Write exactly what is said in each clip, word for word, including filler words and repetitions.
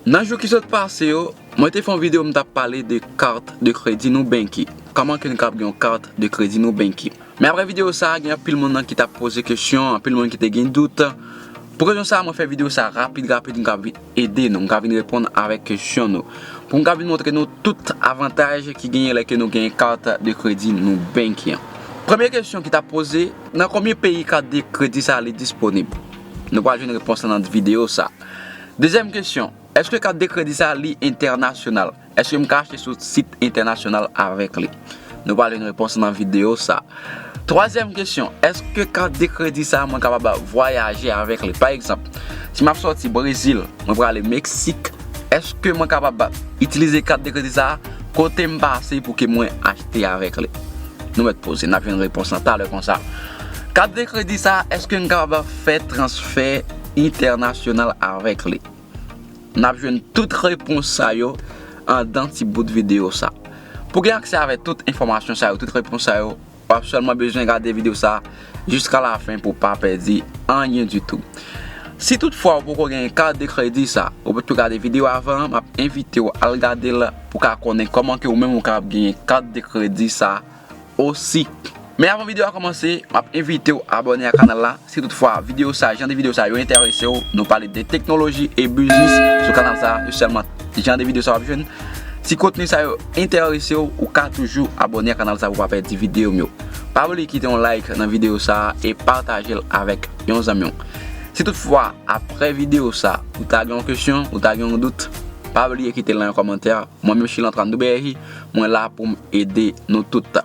Nan jou ki sot pase yo, mwen te fè yon videyo, m t ap pale de kat de kredi Nubank. Kòman ke n kapab gen yon kat de kredi Nubank? Men apre videyo sa a, gen anpil moun nan ki t ap poze kesyon, anpil moun ki te gen dout. Pou rezon sa a, mwen fè videyo sa a rapid, rapid, m ka vin ede nou, m ka vin reponn avèk kesyon nou. Pou m ka vin montre nou tout avantaj ki genyen lè ke nou gen kat de kredi Nubank an. Premye kesyon ki t ap poze, nan konbyen peyi kat de kredi sa a li disponib? Nou pral jwenn repons lan nan videyo sa a. Dezyèm kesyon, èske kat de kredi sa a li entènasyonal? Èske m ka achte sou sit entènasyonal avèk li? Nou pral jwenn repons nan videyo sa a. Twazyèm kesyon, èske kat de kredi sa a mwen kapab vwayaje avèk li? Pa egzanp, si m ap sòti Brezil, mwen prale Meksik, èske mwen kapab itilize kat de kredi sa a kote m pase pou ke mwen achte avèk li? Nou mèt poze, n ap jwenn repons lan talè konsa. Kat de kredi sa a, èske m kapab fè transfè entènasyonal avèk li? N ap jwenn tout repons sa yo anndan ti bout videyo sa. Pou gen aksè avèk tout enfòmasyon sa yo, tout repons sa yo, w ap sèlman bezwen gade videyo sa jiska lafen pou w pa pèdi anyen ditou. Si toutfwa ou poko gen kat de kredi sa, ou potko gade videyo avan, m ap envite w al gade l pou w ka konnen kòman ke ou menm ou kapab genyen kat de kredi sa osi. Men avan videyo a kòmanse, m ap envite w abòne ak kanal la. Si toutfwa videyo sa, jan de videyo sa yo enterese w, nou pale de teknoloji e biznis sou kanal sa, se sèlman jan de videyo sa w ap jwenn. Si kontni sa yo enterese w, ou ka toujou abòne ak kanal sa pou w pa pèdi videyo m yo. Pa bliye kite yon like nan videyo sa e pataje l avèk yon zanmi w. Si toutfwa, apre videyo sa, ou ta gen yon kesyon, ou ta gen yon dout, pa bliye kite l nan yon kòmantè. Mwen menm, Sheila Antoine Duberry, mwen la pou m ede nou tout.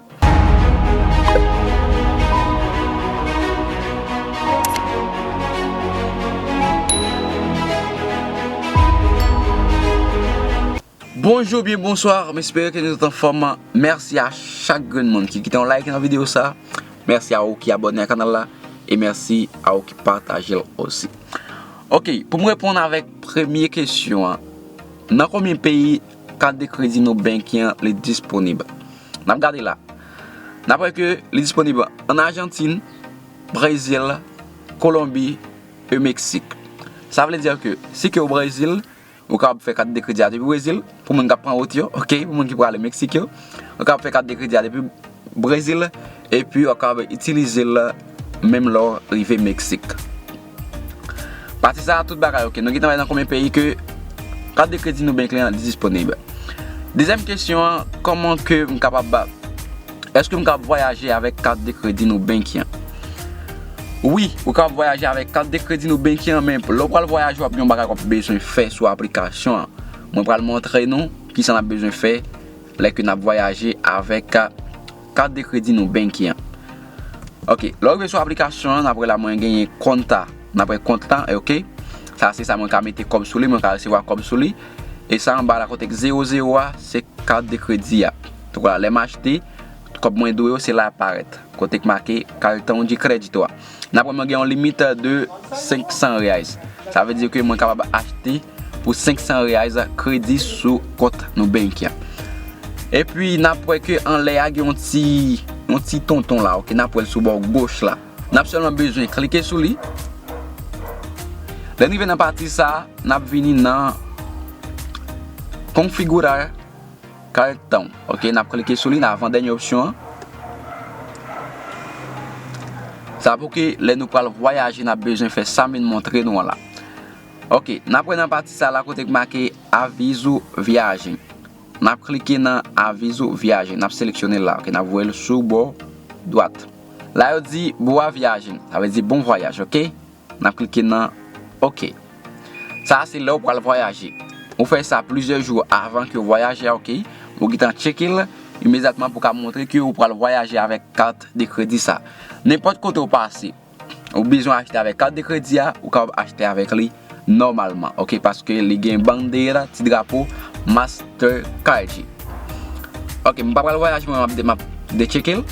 Bonjou oubyen bonswa, m espere ke nou tout anfòm. Mèsi a chak grenn moun ki kite yon like nan videyo sa. Mèsi a ou ki abòne ak kanal la. E mèsi a ou ki pataje l osi. Ok, pou m reponn avèk premye kesyon an, nan konbyen peyi kat de kredi Nubank an li disponib? N ap gade la. N ap wè ke li disponib an Ajantin, Brezil, Kolonbi e Meksik. Sa vle di ke si ke w Brezil, ou kapab fè kat de kredi a depi Brezil, pou moun k ap pran wout yo, ok, pou moun ki prale Meksik yo, ou kapab fè kat de kredi a depi Brezil, epi w ap kapab itilize l menm lè w rive Meksik. Pati sa a, tout bagay ok. Nou gentan wè nan konbyen peyi ke kat de kredi Nubank lan li disponib. Dezyèm kesyon an, kòman ke m kapab, èske m kapab vwayaje avèk kat de kredi Nubank an? Wi, ou kapab vwayaje avèk kat de kredi Nubank an, men lè w pral vwayaje, w ap gen yon bagay w ap bezwen fè sou aplikasyon an. Mwen pral montre nou kisa n ap bezwen fè lè ke n ap vwayaje avèk kat de kredi Nubank an. Ok, lè w rive sou aplikasyon an, n ap wè la mwen genyen konta. N ap wè konta, ok. Sa se sa mwen ka mete kòb sou li, mwen ka resevwa kòb sou li. E sa anba la kote k zewo zewo a, se kat de kredi a. Donk la, lè m achte, kòb mwen dwe yo, se la y ap parèt. Kote k make cartão de crédito a. N ap wè mwen gen yon limit de senk san reais. Sa vle di ke mwen kapab achte pou senk san reais kredi sou kont Nubank an. Epi n ap wè ke anlè a gen yon ti, yon ti tonton la, ok, n ap wè l sou bò goch la. N ap sèlman bezwen klike sou li. Lè n rive nan pati sa, n ap vini nan configurar cartão. Ok, n ap klike sou li, nan avan dènye opsyon an. Sa pou ke lè nou pral vwayaje, n ap bezwen fè sa m vin montre nou an la. Ok, n ap wè nan pati sa la kote k make aviso viagem. N ap klike nan aviso viagem, n ap seleksyone l la, ok, n ap voye l sou bò dwat. La yo di boa viagem, sa vle di bon vwayaj, ok? N ap klike nan ok. Sa a se lè w pral vwayaje. Ou fè sa plizyè jou avan ke w vwayaje a, ok? Ou gentan tcheke l imedyatman pou ka montre ke ou pral vwayaje avèk kat de kredi sa. Nenpòt kote w pase, ou bezwen achte avèk kat de kredi a, ou kapab achte avèk li nòmalman, ok? Paske li gen bandera, ti drapo Mastercard. Ok, m pa pral vwayaje, mwen m ap de, m ap detcheke l.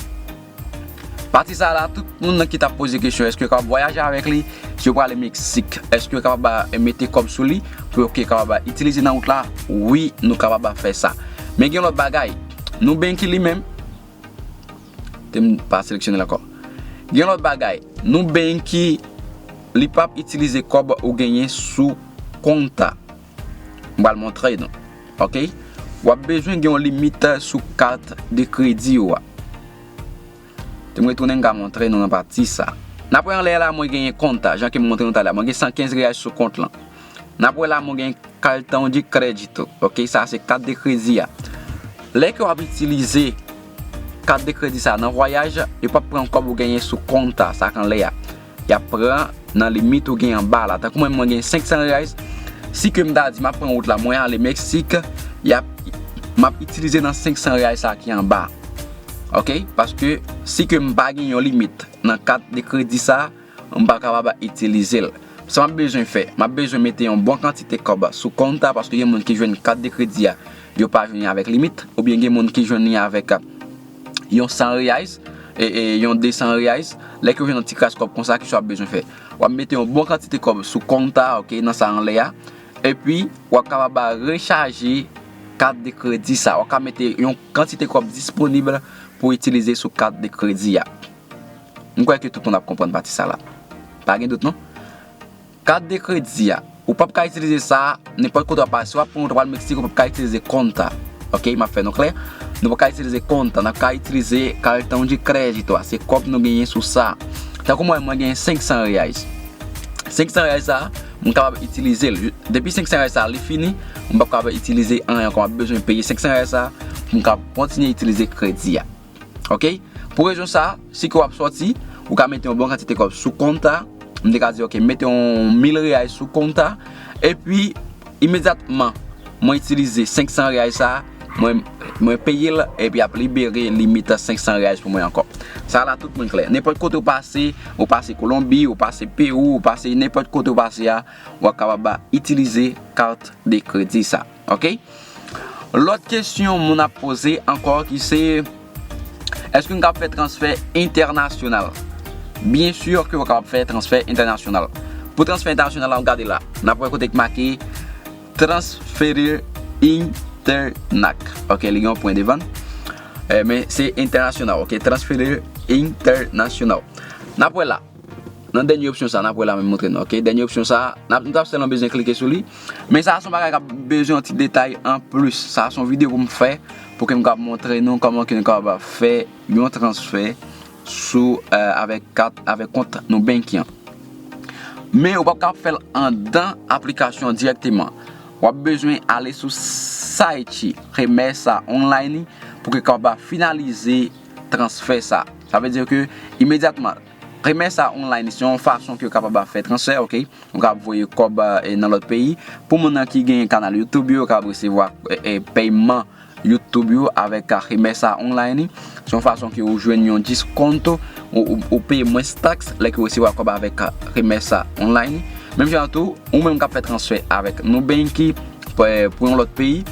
Pati sa la, tout moun nan ki t ap poze kesyon, èske yo kapab vwayaje avèk li? Si yo prale Meksik, èske yo kapab, eh, mete kòb sou li pou yo ke kapab itilize nan wout la? Wi, nou kapab fè sa. Men gen lòt bagay. Nubank li menm, te m pa seleksyone l ankò. Gen lòt bagay. Nubank li p ap itilize kòb ou genyen sou konta. M pral montre nou. Ok? W ap bezwen gen yon limit sou kat de kredi ou a. Te m retounen, m ka montre nou nan pati sa. N ap wè anlè la, mwen genyen konta, jan ke m montre nou talè. Mwen gen san kenz reyal sou kont lan. N ap wè la, mwen gen cartão de crédito. Ok, sa se kat de kredi a. Lè ke w ap itilize kat de kredi sa nan vwayaj, yo p ap pran kòb ou genyen sou konta, sa k anlè a. Y ap pran nan limit ou gen anba la. Tankou mwen, mwen gen senk san reyal. Si ke m ta di m ap pran wout la, mwen ale Meksik, y ap, m ap itilize nan senk san reyal sa ki anba. Ok? Paske si ke m pa gen yon limit nan kat de kredi sa, m pa kapab itilize l. Sa m ap bezwen fè, m ap bezwen mete yon bon kantite kòb sou konta, paske gen moun ki jwenn kat de kredi a, yo pa jwenn li avèk limit, oubyen gen moun ki jwenn li avèk yon san reyal, e, e, yon de san reyal, lè ke w jwenn yon ti kras kòb konsa, kisa w ap bezwen fè? W ap mete yon bon kantite kòb sou konta, ok, nan sa anlè a, epi w ap kapab rechaje kat de kredi sa. W ap ka mete yon kantite kòb disponib pou itilize sou kat de kredi a. M kwè ke tout moun ap konprann pati sa la. Pa gen dout non. Kat de kredi a, ou p ap ka itilize sa nenpòt kote w ap pase. W ap pran wout, w ap al Meksik, ou p ap ka itilize konta. Ok, m ap fè nou klè. Nou p ap ka itilize konta, n ap ka itilize cartão de crédito a. Se kòb nou genyen sou sa. Tankou mwen, mwen genyen senk san reyal. Senk san reyal sa, m kapab itilize l. Depi senk san reyal sa, li fini, m p ap kapab itilize anyen ankò. M ap bezwen peye senk san reyal sa pou m kapab kontinye itilize kredi a. Ok? Pou rezon sa, si ke w ap sòti, ou ka mete yon bon kantite kòb sou konta. M te ka di, ok, mete yon mil reyal sou konta. Epi, imedyatman, mwen itilize senk san reyal sa, mwen, mwen peye l, epi ap libere limit senk san reyal pou mwen ankò. Sa la, tout moun klè. Nenpòt kote w pase, ou pase Kolonbi, ou pase Pewou, ou pase nenpòt kote w pase a, w ap kapab itilize kat de kredi sa. Ok? Lòt kesyon moun ap poze ankò ki se, èske m kapab fè transfè entènasyonal? Byen si ke w kapab fè transfè entènasyonal. Pou transfè entènasyonal la, w gade la. N ap wè kote k make transferir interna. Ok, li gen yon pwen devan l. Eh, men se entènasyonal, ok, transferir internacional. N ap wè la. Nan dènye opsyon sa, n ap wè la menm montre nou, ok? Dènye opsyon sa, n ap, nou t ap sèlman bezwen klike sou li. Men sa, se yon bagay k ap bezwen yon ti detay anplis. Sa, se yon videyo pou m fè, pou ke m kapab montre nou kòman ke nou kapab fè yon transfè sou, eh, avèk kat, avèk kont Nubank lan. Men ou p ap kapab fè l anndan aplikasyon an dirèkteman. W ap bezwen ale sou site Remessa Online pou ke kapab finalize transfè sa. Sa vle di ke imedyatman, Remessa Online se yon fason ke w kapab fè transfè, ok? Ou kapab voye kòb, eh, nan lòt peyi. Pou moun nan ki gen kanal YouTube yo, yo kapab resevwa, eh, eh, pèyman YouTube yo avèk, ah, Remessa Online. Se yon fason ke ou jwenn yon diskonto, ou, ou, ou peye mwens taks lè ke ou resevwa kòb avèk, ah, Remessa Online. Menm jan an tou, ou menm k ap fè transfè avèk Nubank pou, pou yon lòt peyi,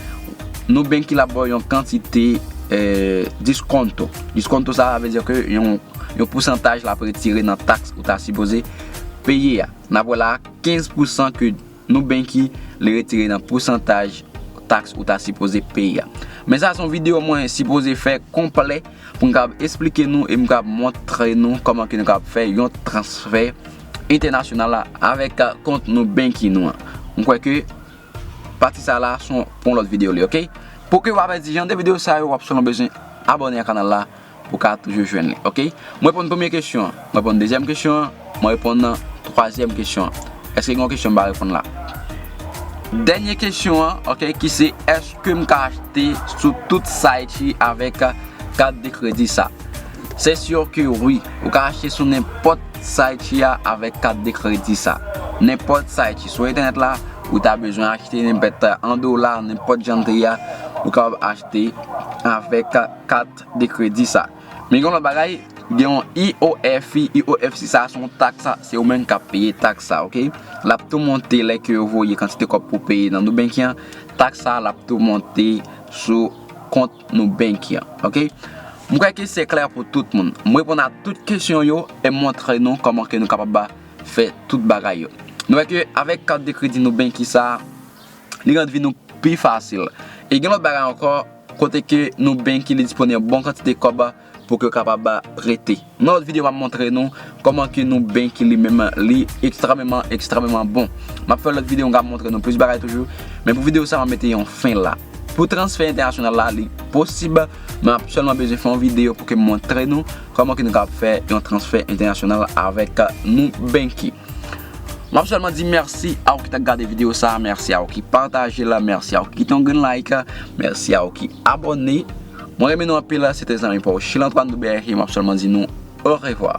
Nubank la ba w yon kantite, eh, diskonto. Diskonto sa vle di ke yon, yon pousantaj l ap retire nan taks ou ta sipoze peye a. N ap wè la, kenz pousan ke Nubank li retire nan pousantaj taks ou ta sipoze peye a. Men sa se yon videyo mwen sipoze fè konplè pou m kapab esplike nou e m kapab montre nou kòman ke nou kapab fè yon transfè entènasyonal la avèk kont Nubank nou an. M kwè ke pati sa la se pou yon lòt videyo li, ok? Pou ke w pa pèdi jan de videyo sa yo, w ap sèlman bezwen abòne a kanal la pou w ka toujou jwenn li, ok? Mwen reponn premye kesyon an, mwen reponn dezyèm kesyon an, mwen reponn nan twazyèm kesyon an. Èske gen yon kesyon m pa reponn la? Dènye kesyon an, ok, ki se, èske m ka achte sou tout site avèk kat de kredi sa? Se si ke wi, ou ka achte sou nenpòt site a avèk kat de kredi sa. Nenpòt site sou entènèt la, ou ta bezwen achte nenpòt an dola, nenpòt jan l te ye a, ou kapab achte avèk kat de kredi sa. Men gen yon lòt bagay, gen yon I O F, I O F sa se yon taks, se ou menm k ap peye taks sa, ok? L ap tou monte lè ke yo voye kantite kòb pou peye nan Nubank an, taks sa l ap tou monte sou kont Nubank an, ok? M kwè ke se klè pou tout moun. M reponn a tout kesyon yo e m montre nou kòman ke nou kapab fè tout bagay yo. Nou wè ke avèk kat de kredi Nubank sa, li rann vi nou pi fasil. E gen lòt bagay ankò, kote ke Nubank li disponib bon kantite kòb pou ke yo kapab rete. Nan lòt videyo, m ap montre nou kòman ke Nubank li menm li ekstrèmeman, ekstrèmeman bon. M ap fè lòt videyo, m ap montre nou plis bagay toujou. Men pou videyo sa, m ap mete yon fen la. Pou transfè entènasyonal la, li posib, men m ap sèlman bezwen fè yon videyo pou ke m montre nou kòman ke nou kapab fè yon transfè entènasyonal avèk Nubank. M ap sèlman di mèsi a ou ki t ap gade videyo sa, mèsi a ou ki pataje la, mèsi a ou ki kite yon grenn like, mèsi a ou ki abòne. Mwen renmen nou anpil, se te zanmi pa w Sheila Antoine Dubé, e m ap sèlman di nou orevwa.